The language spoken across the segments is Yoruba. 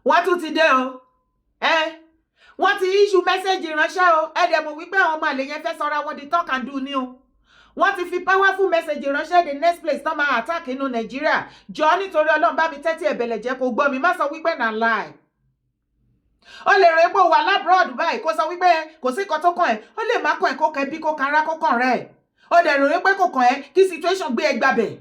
Wọ́n tún ti dé o. Ẹ wọ́n ti issue message ránṣẹ́ o. Ẹ dẹ̀ mọ̀ wípé àwọn ọmọ àlè yẹn fẹ́ sọra wọn di talk and do ni o. Wọ́n ti fi powerful message ránṣẹ́. The next place tán máa attack inú Nàìjíríà. Jọ, nítorí Ọlọ́run, bá mi tẹ́tí ẹ̀bẹ̀lẹ̀ jẹ́ kó gbọ́ mi. Má sọ wípé na lie. Ó lè rò pé wà l'abroad báyìí, kó sọ wípé kò sí nǹkan tó kàn ẹ́. Ó lè má kàn ẹ́, kó kẹ́ bí kó kanra kó kàn rẹ̀. Ó dẹ̀ rò pé kò kàn ẹ́, kí situation gbé ẹ gbàbẹ̀.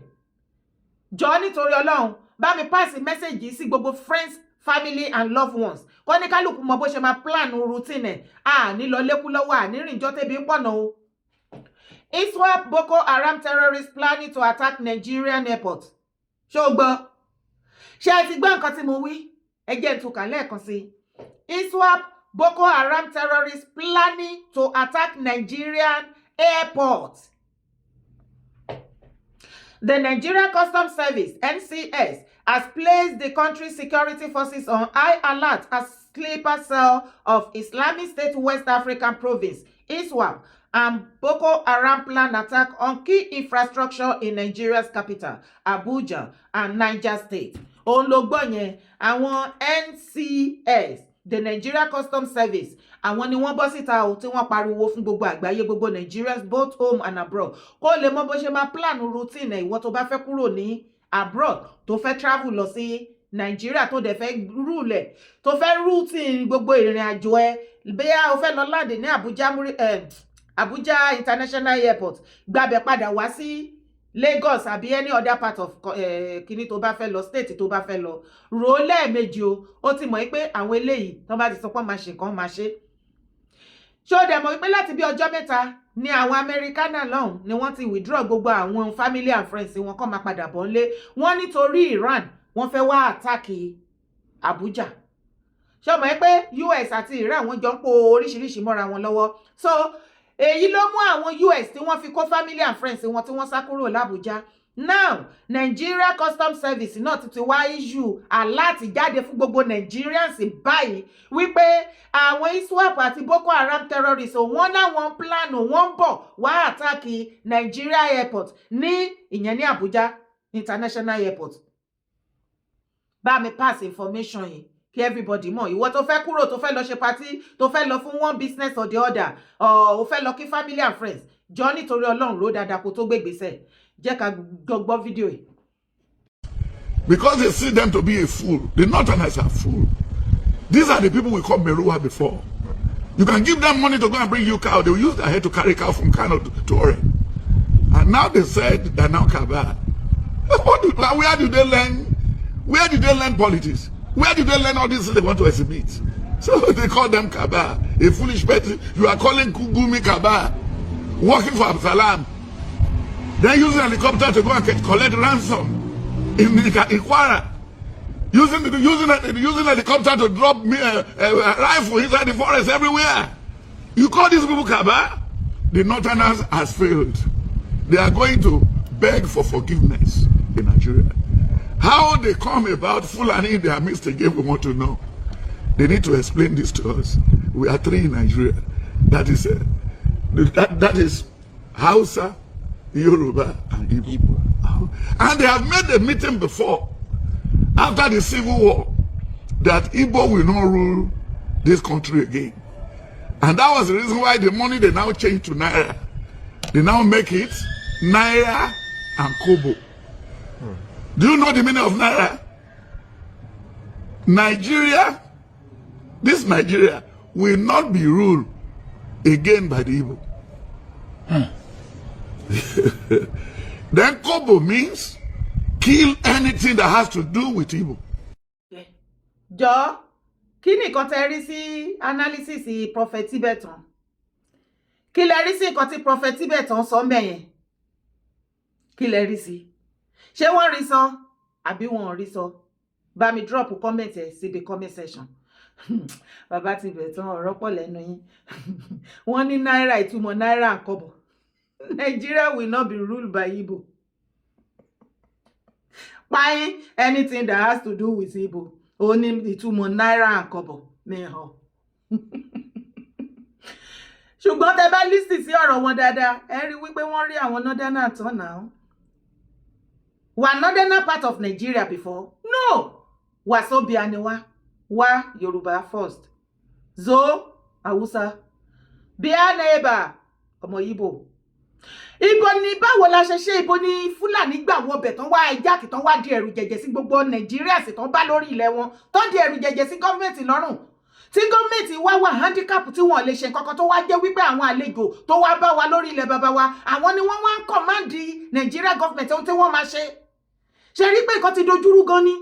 Jọ, nítorí Ọlọ́run, bá mi pass message yìí sí gbogbo friends, family and loved ones, kọ́ ní kálukú mọ bó ṣe máa plan routine ẹ̀. À ní lọ lékú lọ́wọ́, à ní rìnjọ́ tẹ́bi ń pọ̀nà o. ISWAP, Boko Haram terrorists planning to attack Nigerian airport. Ṣé o gbọ́? Ṣé ẹ ti gbọ́ nǹkan tí mo wí? Ẹ jẹ́ n tún kà lẹ́ẹ̀kan sí i. ISWAP, Boko Haram terrorists planning to attack Nigerian airport. The Nigeria Customs Service, NCS, has placed the country's security forces on high alert as sleeper cell of Islamic State West African Province, ISWAP, and Boko Haram plan attack on key infrastructure in Nigeria's capital, Abuja, and Niger State. Òun ló gbọ́ yẹn. Àwọn NCS, the Nigeria Customs Service, àwọn ni wọ́n bọ́ síta o, tí wọ́n pariwo fún gbogbo àgbáyé, gbogbo Nigerians both home and abroad, kó lè mọ bó ṣe máa plan routine ẹ̀. Ìwọ tó bá fẹ́ kúrò ní abroad, tó fẹ́ travel lọ sí Nàìjíríà, tó dẹ̀ fẹ́ rúlẹ̀, tó fẹ́ routine gbogbo ìrìn àjò ẹ, bóyá o fẹ́ lọ land ní Abuja, Abuja International Airport, gbàbẹ̀ padà wá sí Lagos àbí any other part of kíní tó bá fẹ́ lọ, state tó bá fẹ́ lọ, rò ó lẹ́ẹ̀mejì o. Ó ti mọ̀ pé àwọn eléyìí, tó bá ti sọ pé máa ṣe nǹkan, máa ṣe. Ṣé o dẹ̀ mọ̀ pé láti bí ọjọ́ 3 ní àwọn Amẹ́ríkánà lọ́hùn ni wọ́n ti withdraw gbogbo àwọn family and friends wọn kọ́ máa padà bọ̀ ńlé wọ́n, nítorí Iran, wọ́n fẹ́ wá attack Abuja? Ṣé o mọ̀ pé US àti Iran, wọ́n jọ ń po oríṣiríṣi mọ́ra wọn lọ́wọ́? So èyí ló mú àwọn US tí wọ́n fi kó family and friends wọn tí wọ́n sá kúrò l'Abuja. Now Nigeria Customs Service náà ti wá issue alert jáde fún gbogbo Nigerians báyìí wípé àwọn ISWAP àti Boko Haram terrorists, wọ́n láwọn plan, wọ́n ń bọ̀ wá attack Nigeria airport ní ìyẹn ní Abuja International Airport. Bá mi pass information yìí kí everybody mọ̀. Ìwọ tó fẹ́ kúrò, tó fẹ́ lọ ṣe party, tó fẹ́ lọ fún one business or the other, or ó fẹ́ lọ kí family and friends, jọ, nítorí Ọlọ́run, ró dáadáa kó tó gbégbèsè. Jẹ́ ká gbọ́ fídíò yìí. Because they see them to be a fool. The Northerners are fool. These are the people we call Meruwa before. You can give them money to go and bring you cow. They will use their head to carry cow from Kano to Ore. And now they said they're now cabal. Where do they learn? Where did they learn politics? Where did they learn all this they want to exhibit? So they call them cabal. A foolish person. You are calling Gumi cabal. Working for Absalam. Then using helicopter to go and collect ransom in Kwara. Using helicopter to drop me, a rifle inside the forest everywhere. You call these people cabal? The Northerners has failed. They are going to beg for forgiveness in Nigeria. How they come about Fulani in their midst again, we want to know. They need to explain this to us. We are three in Nigeria. That is Hausa, Yoruba, and Igbo. Igbo. And they have made a meeting before, after the civil war, that Igbo will not rule this country again. And that was the reason why the money they now change to Naira. They now make it Naira and Kobo. Do you know the meaning of Naira? Nigeria, this Nigeria will not be ruled again by the Igbo. Then Kobo means kill anything that has to do with Igbo. Jọ, kí ni nǹkan tẹ́ rí sí analysis Prophet Tibetan? Kí lẹ rí sí nǹkan tí Prophet Tibetan sọ mẹ́yẹn? Kí lẹ rí sí? Ṣé wọ́n rí sọ àbí wọn ò rí sọ? Bá mi drop comment ẹ̀ síbi comment section. Bàbá Tibetan, ọ̀rọ̀ pọ̀ lẹ́nu yín. Wọ́n ní náírà, ìtumọ̀ náírà and kọ́bọ̀, Nigeria will not be ruled by Igbo. Páyín anything that has to do with Igbo, ó ní ìtumọ̀ náírà and kọ́bọ̀ ní hàn. Ṣùgbọ́n tẹ bá listen sí ọ̀rọ̀ wọn dáadáa, ẹ rí wípé wọ́n rí àwọn northern tán náà. Were northern part of Nigeria before? No, Wazobia ni wá. Wá, Yorùbá first. Zo, Haúsá. Bịa n'ebe a, ọmọ Ìgbò. Ibo ni, báwo la ṣe ṣe? Ibo ni Fúlàní gbà wọbẹ̀ tán, wá hijack tán, wá di ẹ̀rù jẹ̀jẹ̀ sí gbogbo Nàìjíríà sì tán bá lórí ilẹ̀ wọn, tán di ẹ̀rù jẹ̀jẹ̀ sí gọ́ọ̀mẹ̀ntì lọ́rùn, tí gọ́ọ̀mẹ̀ntì wá wà handicap, tí wọ́n lè ṣe nǹkan kan, tó wá jẹ́ wípé àwọn àlejò tó wá bá wa lórí ilẹ̀ bàbá wa, àwọn ni wọ́n wá ń command Nàìjíríà gọ́ọ̀mẹ̀ntì ohun tí wọ́n máa ṣe? Ṣe rí pé nǹkan ti dojúrú gan ni?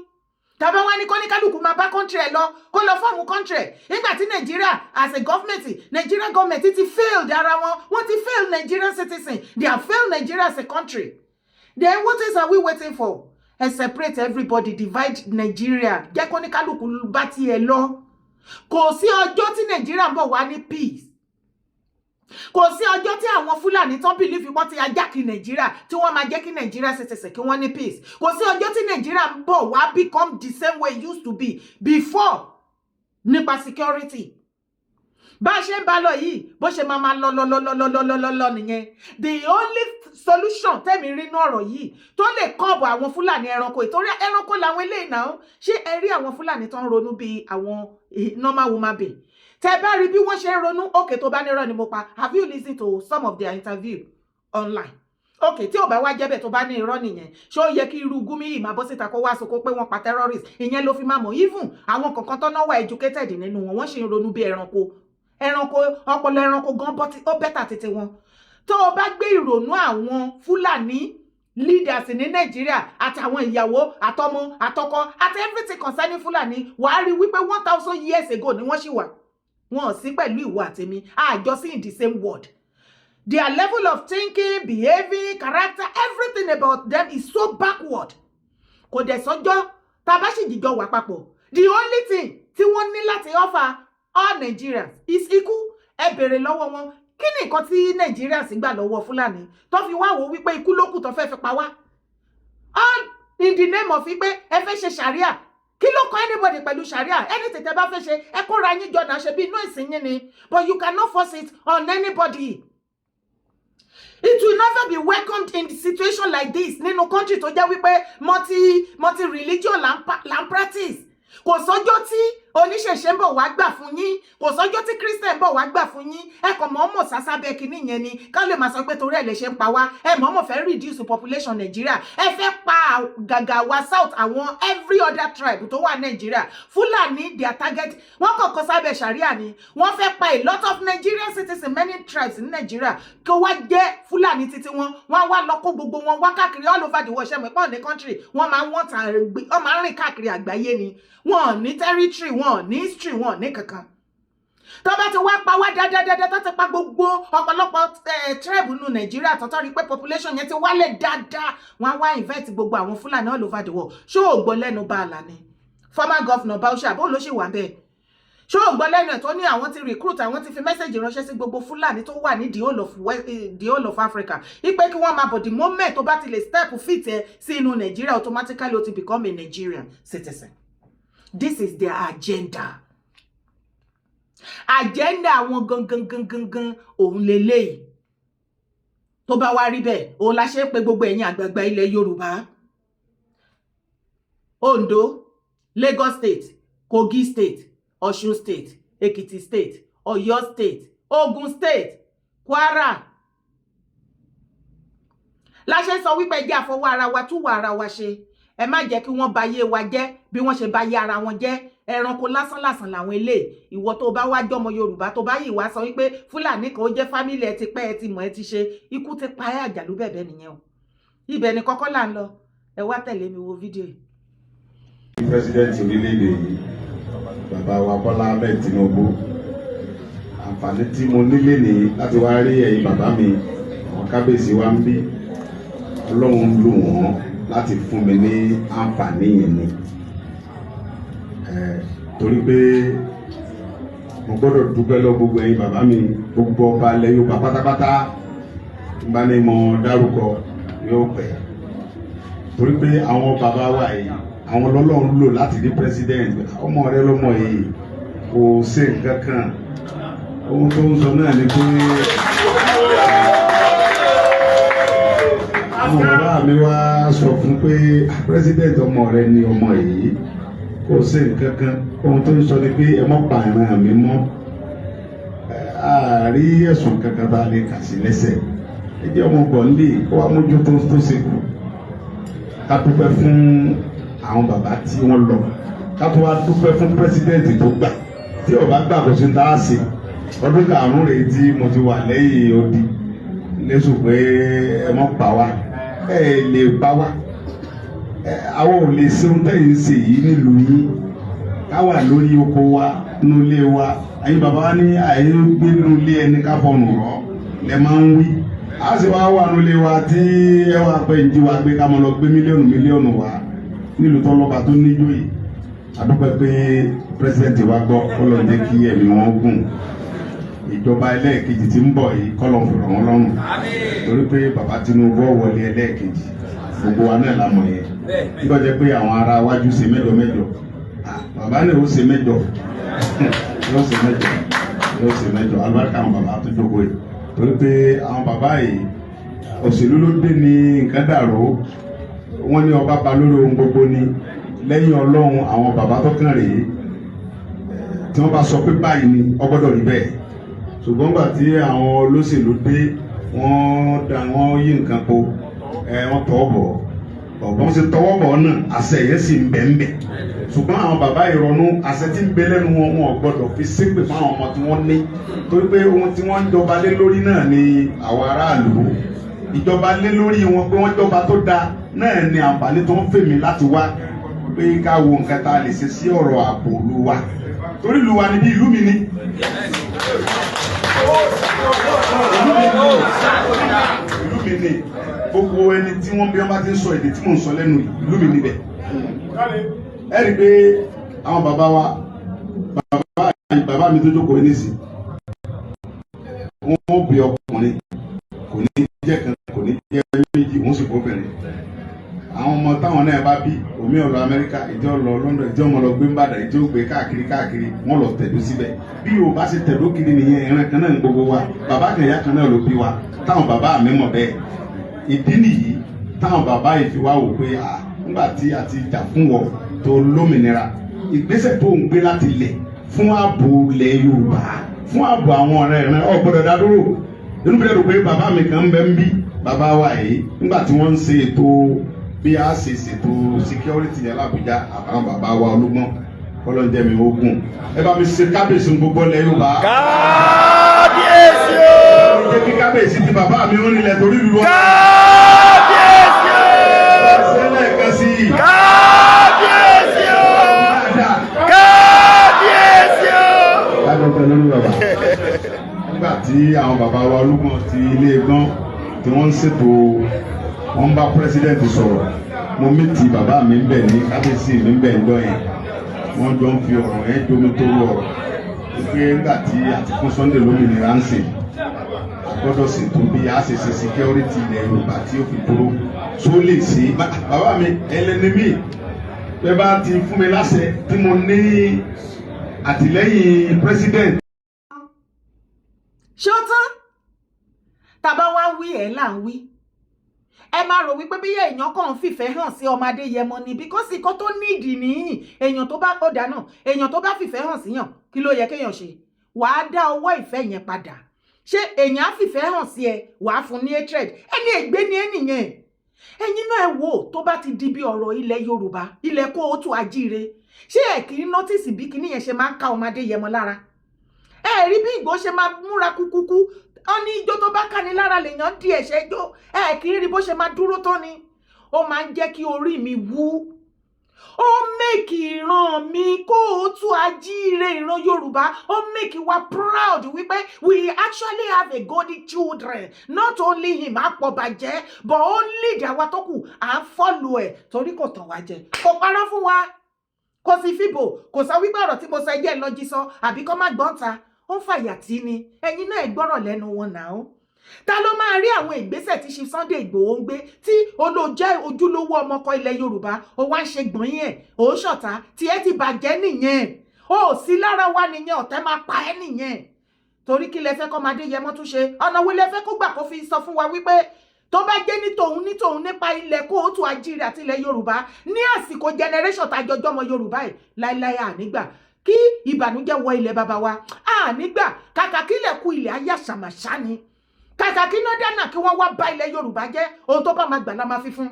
Tàbá wá ní kọ́níkálùkù máa bá country ẹ̀ lọ, kó lọ form country ẹ̀, nígbà tí Nàìjíríà as a government, Nigeria government ti failed ara wọn, wọ́n ti fail Nigerian citizen, they have failed Nigeria as a country, then what else are we waiting for? Ẹ separate everybody, divide Nigeria, jẹ́ kọ́níkálùkù bá tiẹ̀ lọ. Kò sí ọjọ́ tí Nàìjíríà ń bọ̀ wá ní peace. Kò sí ọjọ́ tí àwọn Fúlàní tán believe wọ́n ti hijack Nàìjíríà, tí wọ́n máa jẹ́ kí Nàìjíríà citizen kí wọ́n ní peace. Kò sí ọjọ́ tí Nàìjíríà ń bọ̀ wá become the same way it used to be before nípa security. Bá a ṣe ń bá lọ yìí, bó ṣe máa máa lọ lọ lọ lọ lọ lọ lọ lọ lọ nìyẹn. The only solution tẹ́mi rí inú ọ̀rọ̀ yìí tó lè curb àwọn Fúlàní ẹranko, ìtorí ẹranko làwọn eléyìí náà. Ṣé ẹ rí àwọn Fúlàní tó ń ronú bíi àwọn normal human being? Tẹ bá rí bí wọ́n ṣe ń ronú, òkè tó bá nírọ́ ni mo pa. Have you listened to some of their interview online? Ok, tí ò bá wá jẹ́ bẹ́ẹ̀, tó bá ní irọ́ nìyẹn, ṣé ó yẹ kí irú Gumi yìí máa bọ́ síta kó wá sọ kó pé wọ́n pa terrorist? Ìyẹn ló fi máa mọ̀, even àwọn kankan tó náà wà educated nínú wọn, wọ́n sì ń ronú bí ẹranko. Ẹranko, ọpọlọ ẹranko gan ó better tètè wọn. Tó o bá gbé ìrònú àwọn Fúlàní leaders ní Nàìjíríà, àtàwọn ìyàwó, àtọmọ, àtọkọ, àti everything concerning Fúlàní, wàá rí wípé 1,000 years ago ni wọ́n ṣì wà. Wọn ò sí pẹ̀lú ìwọ àtèmi, àjọ sí in the same world. Their level of thinking, behaving, character, everything about them is so backward. Kò dẹ̀ sọ́jọ́ tá a bá sì jìjọ wà papọ̀. The only thing tí wọ́n ní láti offer all Nigerians is ikú. Ẹ béèrè lọ́wọ́ wọn, kí ni nǹkan tí Nigerians gbà lọ́wọ́ Fúlàní tó fi wá wò wípé ikú ló kù tó fẹ́ fi pa wá, all in the name of wípé ẹ fẹ́ ṣe sharia? Kí ló kọ anybody pẹ̀lú sharia? Anything tẹ́ bá fẹ́ ṣe, ẹ kóra yín jọ náà, ṣe bí inú ìsìn yín ni, but you cannot force it on anybody. It will never be welcomed in the situation like this nínú country tó jẹ́ wípé multi religion là ń practice. Kò sọ́jọ́ tí oníṣẹ̀ṣe ń bọ̀ wá gbà fún yín, kò sọ́jọ́ tí Christian bọ̀ wá gbà fún yín. Ẹ kàn mọ̀ọ́mọ̀ sásábẹ́ kínní yẹn ni, ká lè máa sọ pé torí ẹ̀ lè ṣe ń pa wá. Ẹ mọ̀ọ́mọ̀ fẹ́ reduce population Nàìjíríà, ẹ fẹ́ pa gàgà wa south, àwọn every other tribe tó wà Nàìjíríà. Fúlàní, their target, wọ́n kọ̀ọ̀kan sábẹ́ sharia ni. Wọ́n fẹ́ pa a lot of Nigerian citizens, many tribes ní Nàìjíríà, kí wá jẹ́ Fúlàní títí wọn. Wọ́n á wá lọ kó gbogbo wọn wá káàkiri all over the world. Ṣẹ́mi pọ́n ní country wọ́n máa ń wọ́n máa ń rìn káàkiri àgbáyé ni. Wọn ò ní territory, wọn ò ní history, wọn ò ní kankan. Tó bá ti wá pa wá dáadáa, tó ti pa gbogbo ọ̀pọ̀lọpọ̀ tribe nù Nàìjíríà, tó rí pé population yẹn ti wálẹ̀ dáadáa, wọ́n á wá invite gbogbo àwọn Fúlàní all over the world. Ṣó ò gbọ́ lẹ́nu bá a là ni, former governor Bauchi, àbó ló ṣì wà bẹ́ẹ̀? Ṣó ò gbọ́ lẹ́nu ẹ̀ tó ní àwọn ti recruit, àwọn ti fi message ránṣẹ́ sí gbogbo Fúlàní tó wà ní the whole of Africa, ipe kí wọ́n máa bọ̀? The moment tó bá ti lè step feet ẹ sí inú Nàìjíríà, automatically ó ti become a Nigerian citizen. This is their agenda. Agenda àwọn gangan gangan gan òun leléyìí. Tó bá wá rí bẹ́ẹ̀, òun la ṣe ń pe gbogbo ẹ̀yin àgbààgbà ilẹ̀ Yorùbá, Ondo, Lagos State, Kogi State, Ọ̀ṣun State, Ekiti State, Ọ̀yọ́ State, Ogun State, Kwara, la ṣe ń sọ wípé ẹ jẹ́ àfọwọ́ ara wa túwọ̀ ara wa ṣe. Ẹ má jẹ́ kí wọ́n ba ayé wa jẹ́ bí wọ́n ṣe ba ayé ara wọn jẹ́. Ẹranko lásánlàsàn làwọn eléyìí. Ìwọ tó bá wá jọmọ Yorùbá, tó bá yìí wá sọ wípé Fúlàní kan ó jẹ́ family ẹ ti pẹ́, ẹ ti mọ̀, ẹ ti ṣe, ikú ti pa ẹ́, àjàlú bẹ̀bẹ̀ nìyẹn o. Ibẹ̀ ni kọ́kọ́ là ń lọ. Ẹ wá tẹ̀lé mi wo fídíò yìí. President orílẹ̀-èdè yìí, bàbá wa Bọ́lá Ahmed Tinubu, àǹfààní tí mo nílé ní láti wá rí ẹ̀yin bàbá mi, àwọn kábíyèsí wa ń bí. Ọlọ́run lò wọ́n láti fún mi ní àǹfààní yẹn ni, torí pé mo gbọ́dọ̀ dúpẹ́ lọ gbogbo ẹ̀yin bàbá mi, gbogbo ọba ilẹ̀ Yorùbá pátápátá. N bá ní mo dárúkọ yóò pẹ́, torí pé àwọn bàbá wa yìí, àwọn lọ́lọ́run lò láti di president. Ọmọ rẹ lọ́mọ yìí kò ṣe nǹkan kan. Ohun tó ń sọ náà ni pé àwọn bàbá mi wá sọ fún pé president, ọmọ rẹ ni ọmọ yìí. Kò sí nǹkan kan. Ohun tó ń sọ ni pé ẹ mọ́ pa ìran mi mọ́. Àárí ẹ̀sùn kankan tá a lè kà sí lẹ́sẹ̀. Ẹ jẹ́ ọmọ bọ̀ nílé kó wá mójútó tó ṣe kù. Ká dúpẹ́ fún àwọn bàbá tí wọ́n lọ, ká tó wá dúpẹ́ fún president tó gbà. Tí ó bá gbà, kò sí tá a ṣe. Ọdún karùn-ún rèé tí mo ti wà lẹ́yìn odi lẹ́sùn pé ẹ mọ́ pa wá. Ẹ lè pa wá. Àwọn ò lè ṣe ohun tẹ́yìn ń ṣe yìí nílùú yín. Ká wà lórí oko wa, nínú ilé wa. Ẹ̀yin bàbá wa ní àyè gbé nínú ilé ẹni ká fọnù rọ lẹ máa ń wí. A sì wá wà nínú ilé wa tí ẹ wá pé ń jí wa gbé, ká mọ lọ gbé mílíọ̀nù mílíọ̀nù wa nílùú tọ́lọ́ba tó níjó yìí. Àdúpẹ́ pé president wa gbọ́. Kọ́lọ̀ ń jẹ́ kí ẹ̀mí wọn gùn. Ìjọba ẹlẹ́ẹ̀kejì tí ń bọ̀ yìí, kọ́lọ̀ ń fọ̀rọ̀ wọn lọ́rùn, torí pé bàbá Tinubu wọlé ẹlẹ́ẹ̀kejì, gbogbo wa náà la mọ̀ yẹn. Nígbà jẹ́ pé àwọn ará wájú ṣe mẹ́jọ mẹ́jọ, bàbá náà ó ṣe mẹ́jọ, yóò ṣe mẹ́jọ, yóò ṣe mẹ́jọ. Alùbáríkà àwọn bàbá tó jókòó yìí, torí pé àwọn bàbá yìí, òṣèlú ló dé ní nǹkan dàrú. Wọ́n ní ọba ba lórí ohun gbogbo ni lẹ́yìn Ọlọ́run. Àwọn bàbá tó kàn rèé, tí wọ́n bá sọ pé báyìí ni, ó gbọ́dọ̀ rí bẹ́ẹ̀. Ṣùgbọ́n gbà tí àwọn olóṣèlú dé, wọ́n da, wọ́n yí nǹkan po. Ẹ wọ́n tọwọ́ bọ̀ ọ̀bọ̀n ṣe tọwọ́ bọ̀ náà, àṣẹ yẹn sì ń bẹ ń bẹ. Ṣùgbọ́n àwọn bàbá ìrọ̀nù, àṣẹ tí ń bẹ lẹ́nu wọn, wọn ò gbọ́dọ̀ fi ṣépè fún àwọn ọmọ tí wọ́n ní, torí pé ohun tí wọ́n ń jọba lé lórí náà ni àwọn aráàlú ìjọba lé lórí wọn, pé wọ́n jọba tó dáa náà ni àǹfààní tó ń fèmí láti wá pé ká wo nǹkan tá a lè ṣe sí ọ̀rọ̀ ààbò ìlú wa, torí ìlú wa níbí, ìlú mi ni, ìlú mi ni, ìlú mi ni. Gbogbo ẹni tí wọ́n bí wọ́n bá ti ń sọ èdè tí mò ń sọ lẹ́nu yìí, ìlú mi níbẹ̀. Ẹ rí i pé àwọn bàbá wa, bàbá bàbá mi tó jókòó yìí nísìn, wọ́n bí ọkùnrin, kò ní jẹ́ kan, kò ní jẹ́ méjì, wọ́n sì bóbìnrin. Àwọn ọmọ táwọn náà bá bí, omi ọ̀lọ́ Amẹ́ríkà, ìjọ lọ London, ìjọ ọmọ lọ gbé ńbàdàn, ìjọ gbé káàkiri káàkiri, wọ́n lọ tẹ̀dó síbẹ̀. Bí Yorùbá ṣe tẹ̀dó kiri nìyẹn. Ìran kan náà ń gbogbo wa, bàbá kan, ìyá kan náà ló bí wa. Táwọn bàbá mi mọ̀ bẹ́ẹ̀. Ìdí nìyí táwọn bàbá yìí fi wá wò pé à nígbà tí a ti jà fún wọ tó lómìnira, ìgbésẹ̀ tó ń gbé láti lẹ̀ fún ààbò ilẹ̀ Yorùbá, fún ààbò àwọn ọ̀rẹ́ rẹ̀, ọ̀ gbọ́dọ̀ dá dúró. Inú bí lẹ́rù pé bàbá mi kan ń bẹ ń bí bàbá wa yìí, nígbà tí wọ́n ń ṣe ètò bí a ṣe ṣètò security yẹn l'Àbújá, àwọn bàbá wa olúgbọ́n, kọ́lọ́ ń jẹ́ mi ogun. Ẹ bá mi ṣe kábíyèsí gbogbo ilẹ̀ Yorùbá. Kábíyèsí o. Jẹ́ kí kábíyèsí ti bàbá mi ó nílẹ̀ torí ìlú wọn. Kábíyèsí o. Ṣé lẹ́ẹ̀kan sí i? Kábíyèsí o. Dáadáa. Kábíyèsí o. Lájọ pẹ̀lú lórí bàbá. Nígbà tí àwọn bàbá wa olúgbọ̀n ti ilé gbọ́n tí wọ́n ń ṣètò, wọ́n ń bá president sọ̀rọ̀, mo meet bàbá mi ń bẹ̀ ní kábíyèsí mi ń bẹ̀ ń jọ yẹn. Wọ́n jọ ń fi ọ̀rọ̀ yẹn jomi tó ọ̀rọ̀ wípé nígbà tí àti fún Sunday lómìnira ń sìn, a gbọ́dọ̀ ṣètò bí a ṣe ṣe security ilẹ̀ Yorùbá tí ó fi dúró tó lè ṣe. Bàbá mi ẹlẹ́ni mi bẹ́ẹ̀ bá ti fún mi láṣẹ tí mo ní àtìlẹ́yìn president. Ṣé ó tán? Tàbá wá wí ẹ̀ là ń wí, ẹ máa rò wípé bí èèyàn kàn ń fìfẹ́ hàn sí ọmọ Adéyẹmọ ni, because nǹkan tó nídìí nìyí. Èèyàn tó bá ó dáná, èèyàn tó bá fìfẹ́ hàn síyàn, kí ló yẹ kéèyàn ṣe? Wàá dá ọwọ́ ìfẹ́ yẹn padà. Ṣé èèyàn á fìfẹ́ hàn sí ẹ, wàá fún ní hatred? Ẹni ègbé ni ẹ nìyẹn. Ẹ̀yin náà ẹ wò, tó bá ti di bí ọ̀rọ̀ ilẹ̀ Yorùbá, ilẹ̀ kóòtù ajíire, ṣé ẹ kì í notice bí kinní yẹn ṣe máa ń ká ọmọ Adéyẹmọ lára? Ẹ rí bí Ìgbò ṣe máa múra kúkúkú. Ọ ní ijó tó bá káni lára lèèyàn di ẹ̀ṣẹ̀ ijó. Ẹ kì í rí bó ṣe máa dúró tán ni. Ó máa ń jẹ́ kí orí mi wú. Ó make ìran mi kóòtù ajíire, ìran Yorùbá, ó make wa proud wípé we actually have a golden children. Not only him àpọ̀bàjẹ́, but ó lead àwa tó kù, à ń follow ẹ̀, torí kò tàn wá jẹ, kò parọ́ fún wa, kò sì fìbò, kò sọ wípé ọ̀rọ̀ tí mo sọ ẹjẹ́ lọ́jí sọ àbí kọ́ má gbọ́n ta. Ó ń fàyà tí ni. Ẹ̀yin náà ẹ gbọ́rọ̀ lẹ́nu wọn náà. Ta ló máa rí àwọn ìgbésẹ̀ tí Chief Sunday Ìgbòho ń gbé, tí olóòjẹ́ ojúlówó ọmọkọ ilẹ̀ Yorùbá, ó wá ń ṣe gbọ̀n yẹn, ó ń ṣọ̀tá tí ẹ ti bàjẹ́ nìyẹn, ó sí lára wa nìyẹn, ọ̀tẹ̀ máa pa ẹ́ nìyẹn. Torí kí lẹ fẹ́ kọ́ máa Adéyẹmọ tún ṣe? Ọ̀nà wo lẹ fẹ́ kó gbà kó fi sọ fún wa wípé Tó bá jẹ́ ní tòun ní tòun nípa ilẹ̀ káàárọ̀ oòjíire àti ilẹ̀ Yorùbá ní àsìkò generation tá a jọjọ́ ọmọ Yorùbá yìí, láéláé ànígbà kí ìbànújẹ́ wọ ilẹ̀ bàbá wa, ànígbà. Kàkà kílẹ̀ kú, ilẹ̀ ayé àṣàmàṣà ni. Kàkà kí northerner kí wọ́n wá bá ilẹ̀ Yorùbá jẹ́, ohun tó bá máa gbà la máa fi fún,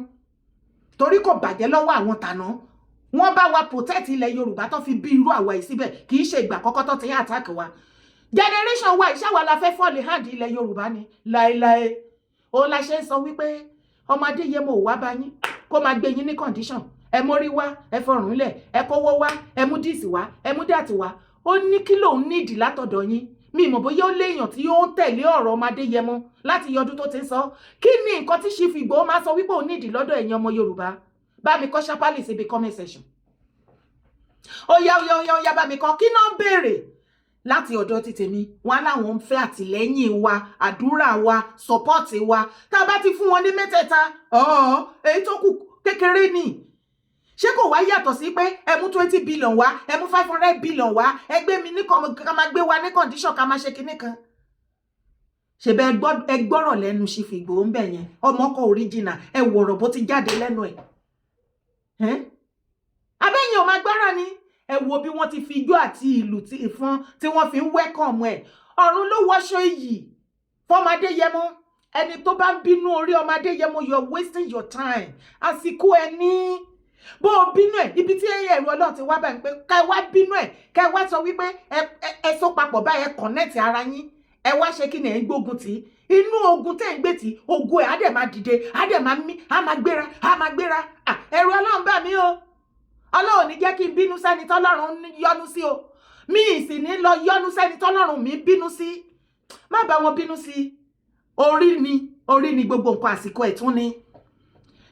torí kò bàjẹ́ lọ́wọ́ àwọn tàná. Wọ́n bá wa protect ilẹ̀ Yorùbá tó fi bí irú àwa yìí síbẹ̀. Kì í ṣe ìgbà àkọ́kọ́ tó ti ń attack wa. Generation wa ìṣàwà la fẹ́ fall hand ilẹ̀ Yorùbá ni láéláé. Òun la ṣe ń sọ wípé ọmọ Adéyẹmọ ò wá bá yín kó máa gbé yín ní condition. Ẹ mórí wá, ẹ fọrùn lẹ̀, ẹ kówó wá, ẹ mú this wá, ẹ mú that wá. Ó ní kí lòun nídìí látọ̀dọ̀ yín? Mi mọ̀ bóyá ó léèyàn tí ó ń tẹ̀lé ọ̀rọ̀ ọmọ Adéyẹmọ láti ọdún tó ti ń sọ. Kí ni nǹkan tí Chief Ìgbòho máa sọ wípé òun nídìí lọ́dọ̀ ẹ̀yin ọmọ Yorùbá? Bá mi kọ́ ṣápálì síbi comment section. Ó yá, ó yá, ó yá, ó yá, bá mi kọ́. Kí náà ń béèrè láti ọ̀dọ̀ ti tèmi? Wọn láwọn ń fẹ́ àtìlẹ́yìn wa, àdúrà wa, support wa. Tá a bá ti fún wọn ní mẹ́tẹ̀ẹ̀ta, ọ̀ọ́ èyí tó kù kékeré ni. Ṣé kò wá yàtọ̀ sí pé ẹ mú 20 billion wá, ẹ mú 500 billion wá, ẹ gbé mi ní ká máa gbé wa ní condition, ká máa ṣe kinní kan? Ṣèbẹ̀ ẹ gbọ́rọ̀ lẹ́nu Chief Ìgbòho ń bẹ̀ yẹn, ọmọ ọkọ̀ original. Ẹ wọ̀rọ̀ bó ti jáde lẹ́nu ẹ̀. Abẹ́yìn ò máa gbára ni. Ẹ wo bí wọ́n ti fi ijó àti ìlú ìfọn tí wọ́n fi ń welcome ẹ̀. Ọ̀run ló wọṣọ iyì fọmọdé yẹmọ. Ẹni tó bá ń bínú orí ọmọdé yẹmọ, you're wasting your time. Àsìkò ẹ ní bó o bínú ẹ, ibi tí ẹ̀rù Ọlọ́run ti wá báyìí pé ká ẹ wá bínú ẹ, ká ẹ wá sọ wípé ẹ sọ papọ̀ báyìí, ẹ connect ara yín, ẹ wá ṣe kí ni, ẹ ń gbógun tì í. Inú ogun tẹ́ ń gbé tì, ogun ẹ̀ á dẹ̀ máa dìde, á dẹ̀ máa mí, á máa gbéra, á máa gbéra. Ẹ̀rù Ọlọ́run bà mí o. Ọlọ́run ní jẹ́ kí n bínú sẹ́ni tọ́lọ́run yọ́nú sí o. Mi ì sì ní lọ yọ́nú sẹ́ni tọ́lọ́run mi bínú sí. Má bá wọn bínú sí. Orí ni, orí ni gbogbo nǹkan, àsìkò ẹ̀ tún ni.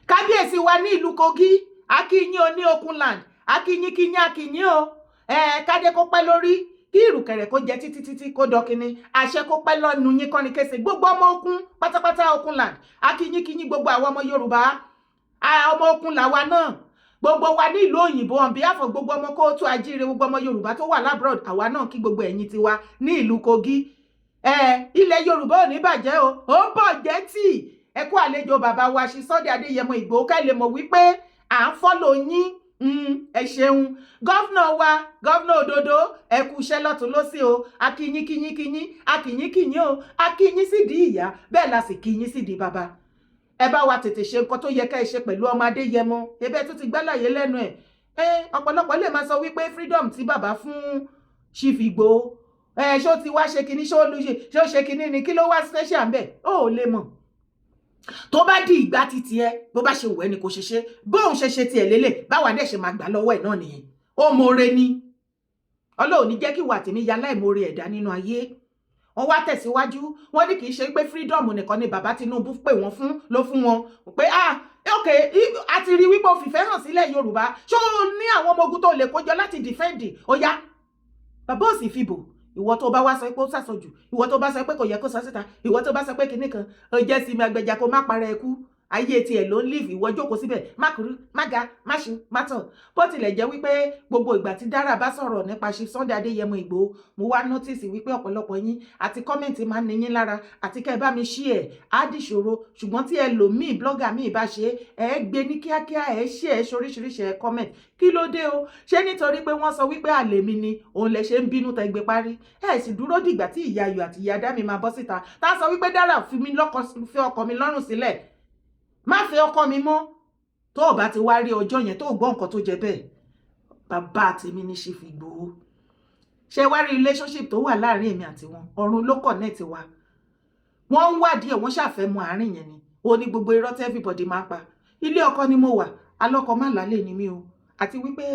Kábíyèsí wa ní ìlú Kogi, akínyín o. Ní Okunland, akínyín kínyín, akínyín o. Ẹ kádé kó pẹ́ lórí, kí ìrùkẹ̀rẹ̀ kó jẹ títí títí kó dọkínní, àṣẹ kó pẹ́ lọ́nu yín kọ́ni kése. Gbogbo ọmọ Okun pátápátá, Okunland, akínyín kínyín. Gbogbo àwọn ọmọ Yorùbá, ọmọ Okun làwa náà. Gbogbo wa ní ìlú òyìnbó, on behalf of gbogbo ọmọ káàárọ̀ oòjíire, gbogbo ọmọ Yorùbá tó wà l'abroad, àwa náà kí gbogbo ẹ̀yin tiwa ní ìlú Kogi. Ẹ ilẹ̀ Yorùbá ò ní bàjẹ́ o. Ó bọ̀ jẹ́ tì. Ẹ kú àlejò bàbá wa ṣe Sunday Adéyẹmọ Ìgbòho, ká lè mọ̀ wípé à ń follow yín. Ẹ ṣeun, governor wa, governor òdodo. Ẹ kú iṣẹ́ lọ́tún lọ́sí o. Akínyín kínyín kínyín, akínyín kínyín o. Akínyín sídìí ìyá, bẹ́ẹ̀ la sì kínyín sídìí bàbá. Ẹ bá wa tètè ṣe nǹkan tó yẹ ká ẹ ṣe pẹ̀lú ọmọ Adéyẹmọ. Ebe tó ti gbálàyé lẹ́nu ẹ̀. Ẹ ọ̀pọ̀lọpọ̀ lè máa sọ wípé freedom tí bàbá fún Chief Ìgbòho, ẹ ṣó ti wá ṣe kinní, ṣó lu ṣe, ṣó ṣe kinní ni? Kí ló wá special ń bẹ̀? Ó lè mọ̀ tó bá di ìgbà títí ẹ, bó bá ṣe wù ẹ́ ni kò ṣe ṣe. Bóun ṣe ṣe tiẹ̀ lélẹ̀, báwa dẹ̀ ṣe máa gbà lọ́wọ́ ẹ̀ náà nìyẹn. Ó mọ̀ọ́re ni. Ọlọ́run ní jẹ́ kí wà tèmi ya láìmoore ẹ̀dá nínú ayé. Wọ́n wá tẹ̀síwájú, wọ́n ní kì í ṣe pé freedom nìkan ni bàbá Tinubu pè wọ́n fún ló fún wọn pé, ah ok, a ti rí wípé o fìfẹ́ hàn sílẹ̀ Yorùbá, ṣó o ní àwọn ọmọ ogun tó lè kójọ láti defend? Ó yá, bàbá ò sì fi bò. Ìwọ tó bá wá sọ pé ó sàsọjù, ìwọ tó bá sọ pé kò yẹ kó sọ síta, ìwọ tó bá sọ pé kinní kan, ó jẹ́ sinmi agbẹjà, kó má para ẹ kú. Ayé tiẹ̀ ló ń live. Ìwọ jókòó síbẹ̀, má kúrú, má ga, má ṣu, má tàn. Bó tilẹ̀ jẹ́ wípé gbogbo ìgbà tí Dára bá sọ̀rọ̀ nípa ṣe Sunday Adéyẹmọ Ìgbòho, mo wá notice wípé ọ̀pọ̀lọpọ̀ yín àti comment máa ń ní yín lára, àti kẹ́ ẹ bá mi ṣí ẹ̀ á dìṣòro. Ṣùgbọ́n tí ẹlòmíì, blogger míì bá ṣe ẹ gbé ní kíákíá, ẹ ṣí ẹ ṣoríṣiríṣi, ẹ comment. Kí ló dé o? Ṣé nítorí pé wọ́n sọ wípé àlè mi ni òun lẹ ṣe ń bínú tẹ gbé parí? Ẹ sì dúró dìgbà tí ìyá Ayọ̀ àti ìyá Dámi máa bọ́ síta, tá a sọ wípé Dára fi mí lọ́kọ, fi ọkọ mi lọ́rùn sílẹ̀, má fẹ́ ọkọ mi mọ́. Tó o bá ti wá rí ọjọ́ yẹn tó o gbọ́ nǹkan tó jẹ bẹ́ẹ̀, bàbá tèmi ní Chief Ìgbòho. Ṣé wá rí relationship tó wà láàrin èmi àti wọn? Ọ̀run ló connect wa. Wọ́n ń wádìí ẹ̀, wọ́n ṣàfẹ́ mọ àárín yẹn ni. Ó ní gbogbo irọ́ tí everybody máa pa. Ilé ọkọ ni mo wà, alọ́kọ má lálẹ́ ni mí o. Àti wípé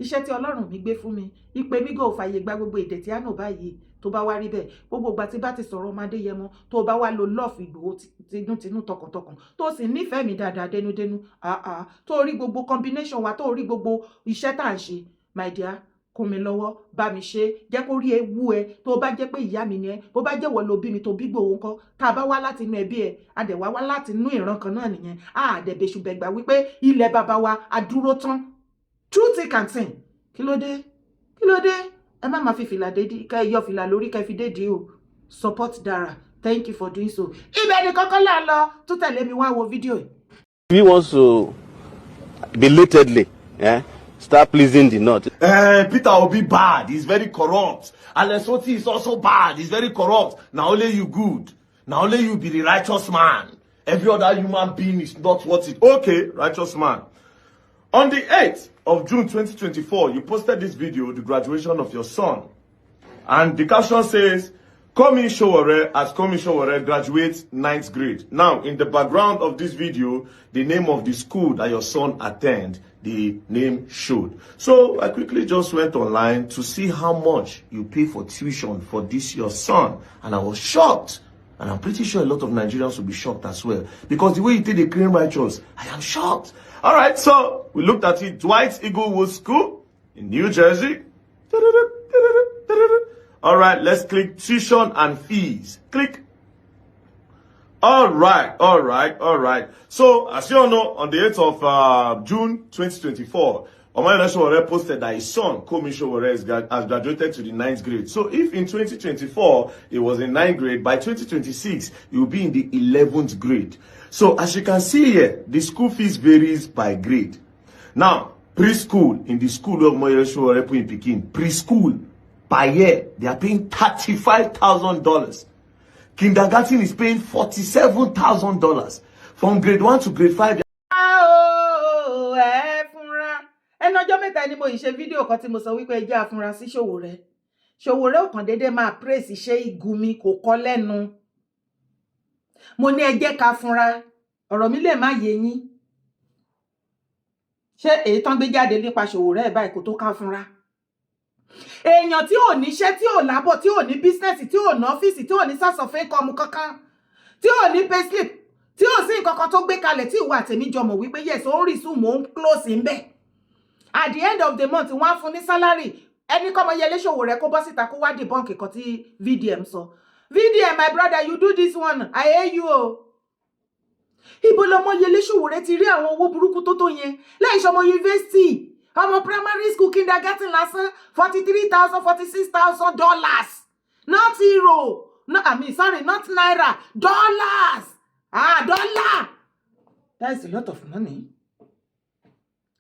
iṣẹ́ tí Ọlọ́run mi gbé fún mi, ìpè mi gò fàyè gba gbogbo èdè tí àánú báyìí. Tó bá wá rí bẹ́ẹ̀, gbogbo ìgbà tí bá ti sọ̀rọ̀ ọmọdé yẹmọ, tó bá wá lo love Ìgbòho tinútinú, tọkàntọkàn, tó sì nífẹ̀ẹ́ mi dáadáa dénúdénú, àà tó rí gbogbo combination wa, tó rí gbogbo iṣẹ́ tá à ń ṣe, my dear, kún mi lọ́wọ́, bá mi ṣe, jẹ́ kó rí ewu ẹ. Tó bá jẹ́ pé ìyá mi ni ẹ, bó bá jẹ́ wọ́n ló bí mi, tó bí Ìgbòho ńkọ́? Tá a bá wá láti inú ẹbí ẹ, a dẹ̀ wá wá láti inú ìran kan náà nìyẹn. A dẹ̀ bẹ̀ṣùbẹ̀gbà wípé ilẹ̀ bàbá wa a dúró tán through thick and thin. Kí ló dé? Kí ló dé? Ẹ má máa fi fìlà dédí, ká ẹ yọ fìlà lórí, ká ẹ fi dédìí o. Support Dara. Thank you for doing so. Ibẹ̀ ni kọ́kọ́ là ń lọ. Tún tẹ̀lé mi wá wo fídíò yìí. He wants to belatedly start pleasing the North. Peter Obi bad. He's very corrupt. Alex Otti is also bad. He's very corrupt. Now only you good. Now only you be the righteous man. Every other human being is not worth it. Okay, righteous man. On the 8th of June 2024, you posted this video, the graduation of your son. And the caption says, "Komi Sowore as Komi Sowore graduates ninth grade." Now, in the background of this video, the name of the school that your son attend, the name showed. So I quickly just went online to see how much you pay for tuition for this your son. And I was shocked. And I'm pretty sure a lot of Nigerians will be shocked as well. Because the way you take the claim righteous, I am shocked. All right, so we looked at it. Dwight Eaglewood School in New Jersey. All right, let's click tuition and fees. Click. All right. So, as you all know, on the 8th of June 2024, Omoyele Sowore posted that his son, Komi Sowore, has graduated to the ninth grade. So, if in 2024 he was in ninth grade, by 2026 he will be in the 11th grade. So, as you can see here, the school fees varies by grade. Now, preschool, in the school of Omoyele Sowore put in pikin, preschool, per year, they are paying $35,000. Kindergarten is paying $47,000. From grade 1 to grade 5, Ah, ẹ fúnra ẹnu ọjọ́ mẹ́ta ni mo yìí ṣe fídíò kan tí mo sọ wípé ẹ jẹ́ afurasí Sowore. Sowore ò kàn déédéé máa praise Sheikh Gumi, kò kọ́ lẹ́nu. Mo ní ẹ jẹ́ ká fúnra. Ọ̀rọ̀ mi lè má yé yín. Ṣé èyí tán gbé jáde nípa Sowore ẹ̀ báyìí kò tó ká fúnra? Èèyàn tí ò níṣẹ́, tí ò lábọ̀, tí ò ní business, tí ò ní ọ́fíìsì, tí ò ní source of income kankan, tí ò ní payslip, tí ò sí nǹkan kan tó gbé kalẹ̀ tí ìwọ àtèmi jọ mọ̀ wípé yes, ó ń resume, ó ń close ń bẹ̀. At the end of the month, wọ́n á fún ní salary. Ẹni kọ́mọ Yẹlé Sowore kó bọ́ síta kó wá debunk nǹkan tí VDM sọ. VDM, my brother, you do this one, I hear you o. Ibo lọmọ Yẹlé Sowore ti rí àwọn owó burúkú tó tó yẹn láì ṣọmọ yunifásitì? Ọmọ primary school, kindergarten lásán, 43,000, $46,000, not euro, no, I mean, sorry, not naira, dollars. Ah, dollar, that is a lot of money.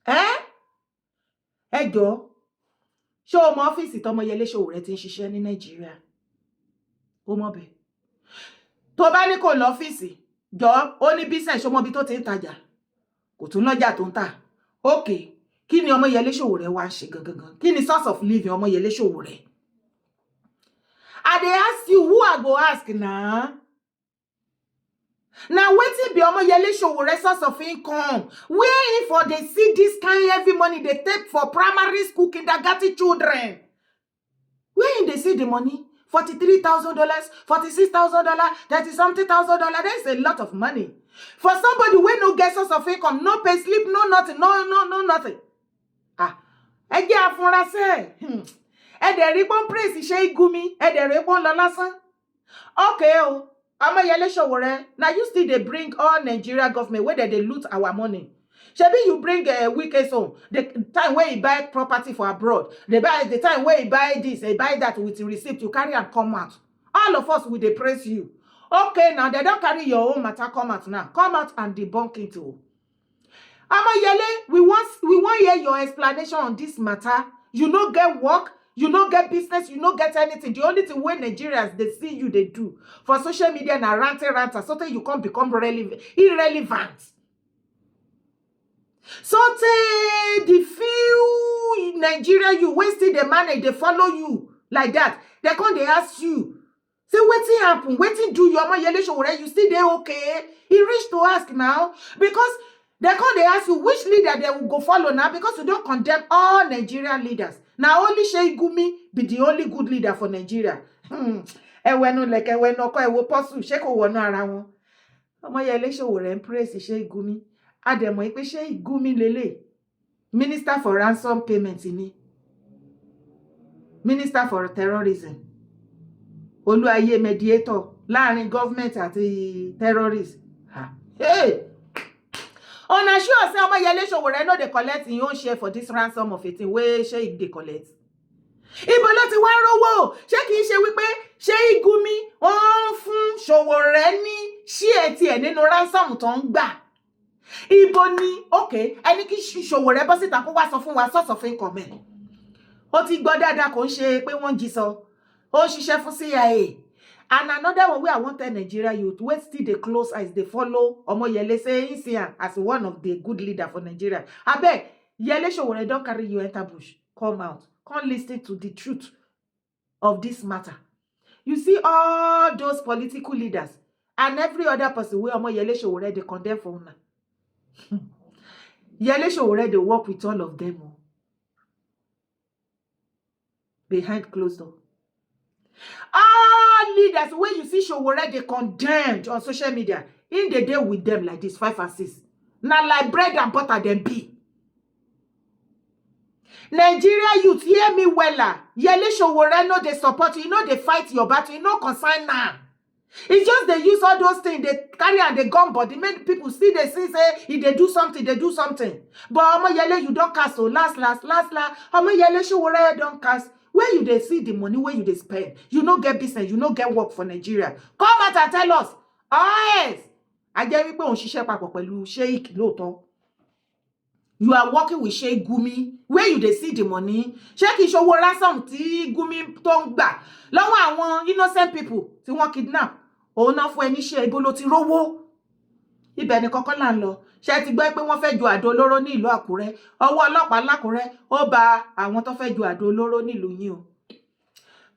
Ẹ ẹ jọ, ṣé o mọ ọ́fíìsì tọmọ Yẹlé Sowore ti ń ṣiṣẹ́ ní Nàìjíríà? Ó mọ bẹ́ẹ̀. Tó bá ní kò lọ́fíìsì, jọ, ó ní business? Ṣó mọ ibi tó ti ń tajà? Kò tún lọ́jà tó ń tà. Okay, kí ni Ọmọyẹlé Sowore wá ń ṣe gangan? Kí ni source of living Ọmọyẹlé Sowore? I dey ask you, who I go ask na? Na wetin be Omoyele Sowore source of income? Where im for dey see dis kind heavy money dey take for primary school, kindergarten children? Where im dey see the money? $43,000, $46,000, thirty something thousand dollars. That's a lot of money for somebody wey no get source of income, no pay slip, no nothing, no, no, no nothing. Ah, ẹ jẹ́ afurasí ẹ̀. Ẹ dẹ̀ rí pọ́n praise Sheikh Gumi, ẹ dẹ̀ rí pọ́n lọ lásán. Okay o, Omoyele Sowore, na you still dey bring all Nigeria government wey dem dey loot our money. Shebi you bring Wike's own, the time wey he buy property for abroad, dey buy, the time wey he buy this, he buy that, with receipt, you carry am come out. All of us, we dey praise you. Okay, now dem don carry your own matter come out now. Come out and debunk it o. Omoyele, we wan hear your explanation on this matter. You no get work, you no get business, you no get anything. The only thing wey Nigerians dey see you dey do for social media na ranting ranter, so tey you come become relevant, irrelevant. So tey the few Nigeria you wey still dey manage dey follow you like that, dem come dey ask you say wetin happen, wetin do you? Omoyele Sowore, you still dey okay? E reach to ask now, because dem come dey ask you which leader dem go follow now, because you don condemn all Nigerian leaders. Na only Sheikh Gumi be the only good leader for Nigeria. Ẹwẹnu lẹkẹ, ẹwẹnu ọkọ, ẹwọ pọ́sù, ṣé kò wọnú ara wọn? Ọmọyẹlé Sowore ń praise Sheikh Gumi. Àdẹ̀mọ̀ pé Sheikh Gumi lélẹ̀, minister for ransom payment ni, minister for terrorism, olúayé mediator láàrin government àti terrorist. Ha. Hey! Una sure say Omoyele Sowore no dey collect im own share for dis ransom of 18 wey Sheikh dey collect? Ibo ló ti wá ń rówó? Ṣé kìí ṣe wípé Ṣé Gumi ó ń fún Sowore ní share tiẹ̀ nínú ransom tó ń gbà? Ibo ni? Ok, ẹni kí Sowore bọ́ síta kó wá sọ fún wa source of income ẹ̀. Ó ti gbọ́ dáadáa, kò ń ṣe pé wọ́n jí sọ. Ó ń ṣiṣẹ́ fún CIA. And another one wey I wan tell Nigeria youth wey still dey close eyes dey follow Omoyele, say him see am as one of the good leader for Nigeria, abeg, Yele Sowore don carry you enter bush, come out, come listen to the truth of this matter. You see all those political leaders and every other person wey Omoyele Sowore dey condemn for una, Yele Sowore dey work with all of them o, behind closed door. All leaders wey you see Sowore dey condemned on social media, im dey dey with them like this, five and six. Na like bread and butter dem be. Nigeria youth, hear me wella. Yele Sowore no dey support you, e no dey fight your battle, e no concern am. E just dey use all those things dey carry am dey gum body, make people still dey see say e dey do something, dey do something. But Omoyele, you don cast o. Last last last last, Omoyele Sowore don cast. Where you dey see the money wey you dey spend? You no get business, you no get work for Nigeria. Come out and tell us. Or else a jẹ́ wípé òun ṣiṣẹ́ papọ̀ pẹ̀lú Sheik lóòótọ́. You are working with Sheikh Gumi. Where you dey see the money? Ṣé kìí ṣowó ransom tí Gumi tó ń gbà lọ́wọ́ àwọn innocent people tí wọ́n kidnap òun náà fún ẹ níṣẹ́? Ibo ló ti rówó? Ibẹ̀ ni kọ́kọ́ là ń lọ. Ṣé ti gbọ́ pé wọ́n fẹ́ ju àdó olóró ní ìlú Àkúrẹ́? Ọwọ́ ọlọ́pàá lákúrẹ́ ó ba àwọn tó fẹ́ ju àdó olóró nílùú yín o.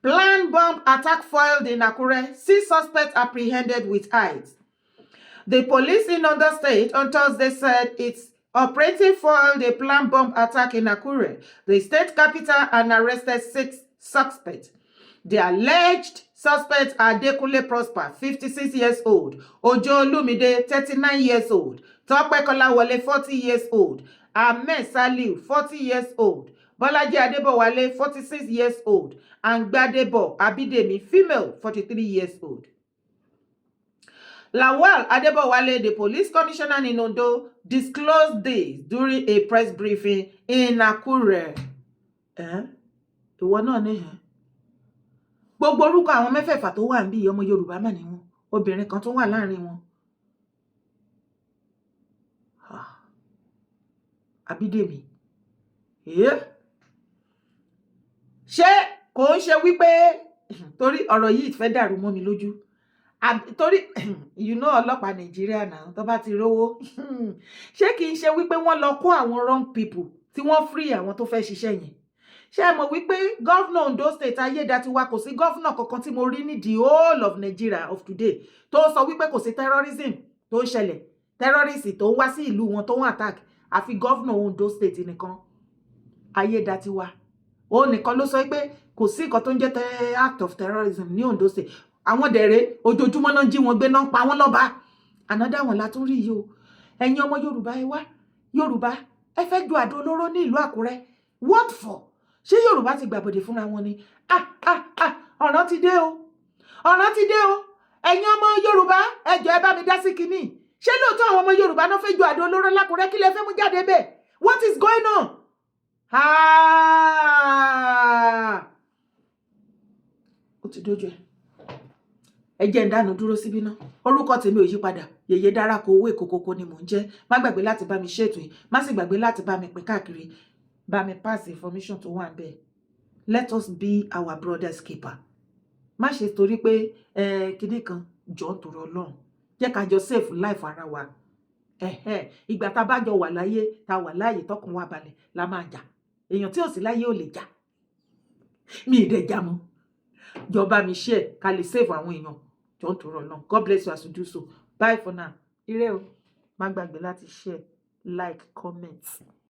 Planned bomb attack foiled in Akure, six suspects apprehended with IDs. The police in Ondo State on Thursday said its operative foiled a planned bomb attack in Akure, the state capital, and arrested six suspects. The alleged suspects are Adekunle Prosper, 56 years old, Ojo Olumide, 39 years old, Tope Kolawole, 40 years old, Ahmed Saliu, 40 years old, Bolaji Adebowale, 46 years old, and Gbadebo Abidemi, female, 43 years old. Lawal Adebowale, the police commissioner in Ondo, disclosed this during a press briefing in Akure. Eh? Ìwọ náà ní ẹ̀. Gbogbo orúkọ àwọn mẹ́fẹ̀ẹ̀fà tó wà níbí, ọmọ Yorùbá mà ní wọn. Obìnrin kan tó wà láàrin wọn. Ah. Abídèmí. Eh? Ṣé kò ń ṣe wípé torí ọ̀rọ̀ yìí fẹ́ dàrú mọ́ mi lójú? Torí you know ọlọ́pàá Nàìjíríà náà, tó bá ti rówó, ṣé kì í ṣe wípé wọ́n lọ kó àwọn wrong people tí wọ́n free àwọn tó fẹ́ ṣiṣẹ́ yẹn? Ṣé ẹ mọ̀ wípé governor Ondo State, Ayédatiwa, kò sí governor kankan tí mo rí ní the whole of Nigeria of today tó sọ wípé kò sí terrorism tó ń ṣẹlẹ̀, terrorist tó ń wá sí ìlú wọn tó ń attack, àfi governor Ondo State nìkan, Ayédatiwa. Òun nìkan ló sọ pé kò sí nǹkan tó ń jẹ́ act of terrorism ní Ondo State. Àwọn dẹ̀rẹ̀ ojoojúmọ́ náà jí wọn gbé, náà ń pa wọ́n lọ́ba. Another one la tún rí yìí o. Ẹ̀yin ọmọ Yorùbá, ẹ wá Yorùbá, ẹ fẹ́ ju àdó olóró ní ìlú Àkúrẹ́, what for? Ṣé Yorùbá ti gbàbọ̀dè fúnra wọn ni? Ah ah ah, ọ̀ràn ti dé o, ọ̀ràn ti dé o. Ẹ̀yin ọmọ Yorùbá, ẹ jọ̀ọ́, ẹ bá mi dá sí kinní. Ṣé lóòótọ́ àwọn ọmọ Yorùbá náà fẹ́ ju àdó olóró lákúrẹ́? Kí lẹ fẹ́ mú jáde bẹ́ẹ̀? What is going on? Ah! Ó ti dójú ẹ. Ẹ jẹ́ ń dánu dúró síbí ná. Orúkọ tèmi ò yí padà, Yèyé Dára kó owó èkókókó ni mò ń jẹ́. Má gbàgbé láti bá mi ṣètò yìí, má sì gbàgbé láti bá mi pín káàkiri, bá mi pass information tó wà níbẹ̀. Let us be our brother's keeper. Má ṣe torí pé ẹ kinní kan jọ ń torí Ọlọ́run, jẹ́ ká jọ save life ara wa. Ìgbà tá a bá jọ wà láyé, tá a wà láàyè, tọkàn wa balẹ̀ la máa jà. Èèyàn tí ò sí láyé ò lè jà. Mi ì dẹ̀ jà mọ́. Jọba mi share ká lè save àwọn èèyàn. Jọ ń torí Ọlọ́run. God bless you as you do so. Bye for now. Ire o. Má gbàgbé láti share, like, comment.